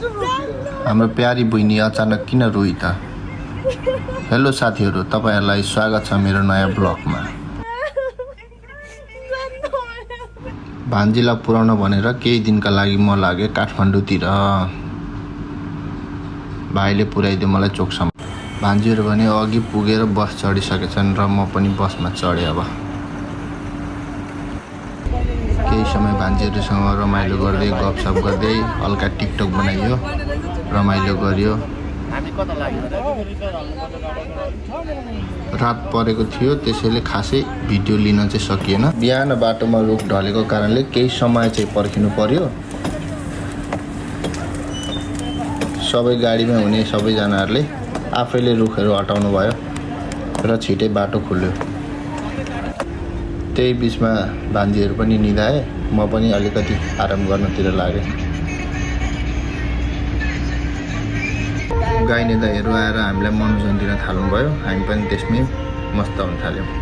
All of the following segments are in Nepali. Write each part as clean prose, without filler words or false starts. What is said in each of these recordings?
हाम्रो प्यारी बहिनी अचानक किन रोइ त? हेलो साथीहरू, तपाईहरुलाई स्वागत छ मेरो नयाँ ब्लगमा। भान्जीलाई पुर्याउन भनेर केही दिनका लागि म लागे काठमाडौँतिर। भाइले पुर्याइदियो मलाई चोकसम्म। भान्जीहरू भने अघि पुगेर बस चढिसकेछन् र म पनि बसमा चढे। अब केही समय भान्जीहरूसँग रमाइलो गर्दै गफसफ गर्दै हल्का टिकटक बनाइयो, रमाइलो गरियो। रात परेको थियो, त्यसैले खासै भिडियो लिन चाहिँ सकिएन। बिहान बाटोमा रुख ढलेको कारणले केही समय चाहिँ पर्खिनु पर्यो। सबै गाडीमा हुने सबैजनाहरूले आफैले रुखहरू हटाउनु भयो र छिटै बाटो खुल्यो। त्यही बिचमा भान्जीहरू पनि निदाए, म पनि अलिकति आराम गर्नतिर लागेँ। गाइने दाइहरू आएर हामीलाई मनोरञ्जन दिन थाल्नुभयो, हामी पनि त्यसमै मस्त हुन थाल्यौँ।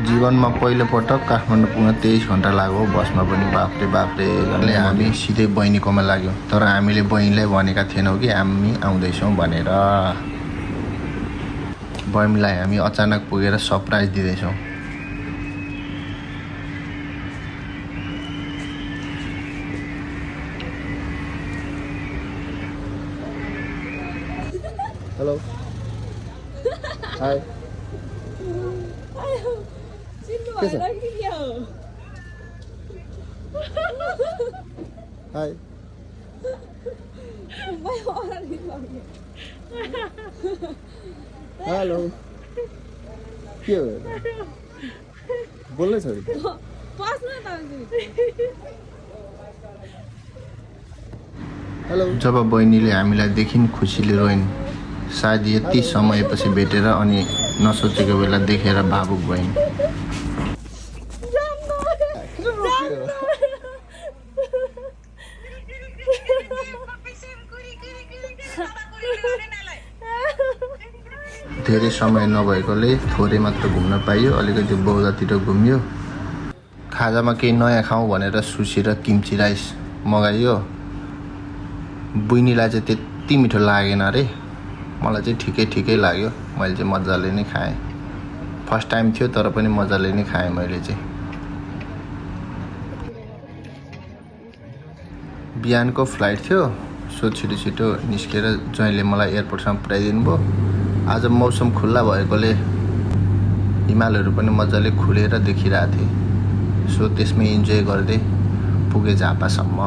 जीवनमा पहिलोपटक काठमाडौँ पुग्न 23 घण्टा लाग्यो बसमा पनि। बाफ्रे बाफ्रे गर्ने हामी सिधै बहिनीकोमा लाग्यौँ। तर हामीले बहिनीलाई भनेका थिएनौँ कि हामी आउँदैछौँ भनेर। बहिनीलाई हामी अचानक पुगेर सरप्राइज दिँदैछौँ। हेलो, हाई, हाई, हेलो, के हो बोल्नै छोडी? हेलो। जब बहिनीले हामीलाई देखिन् खुसीले रोइन्। सायद यति समयपछि भेटेर अनि नसोचेको बेला देखेर भावुक भइन्। धेरै समय नभएकोले थोरै मात्र घुम्न पाइयो। अलिकति बौद्धतिर घुम्यो। खाजामा केही नयाँ खाउँ भनेर सुसी र किम्ची राइस मगाइयो। बहिनीलाई चाहिँ त्यति मिठो लागेन अरे, मलाई चाहिँ ठिकै लाग्यो। मैले चाहिँ मजाले नै खाएँ। फर्स्ट टाइम थियो तर पनि मजाले नै खाएँ मैले चाहिँ। बिहानको फ्लाइट थियो, सो छिटो निस्केर ज्वाइँले मलाई एयरपोर्टसम्म पुर्याइदिनु भयो। आज मौसम खुल्ला भएकोले हिमालहरू पनि मजाले खुलेर देखिरहेको थिए। सो त्यसमै इन्जोय गर्दै पुगे झापासम्म।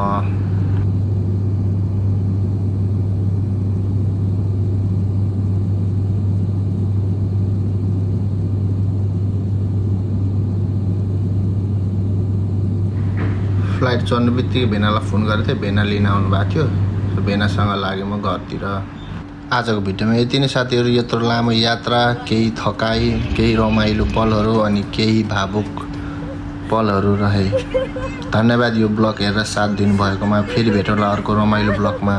फ्लाइट चढ्नु बित्तिकै भेनालाई फोन गरेको थिएँ। भेना लिन आउनु भएको थियो। सो भेनासँग लागेँ म घरतिर। आजको भिडियोमा यति नै साथीहरू। यत्रो लामो यात्रा, केही थकाइ, केही रमाइलो पलहरू अनि केही भावुक पलहरू रहे। धन्यवाद यो ब्लग हेरेर साथ दिनुभएकोमा। फेरि भेटौँला अर्को रमाइलो ब्लगमा।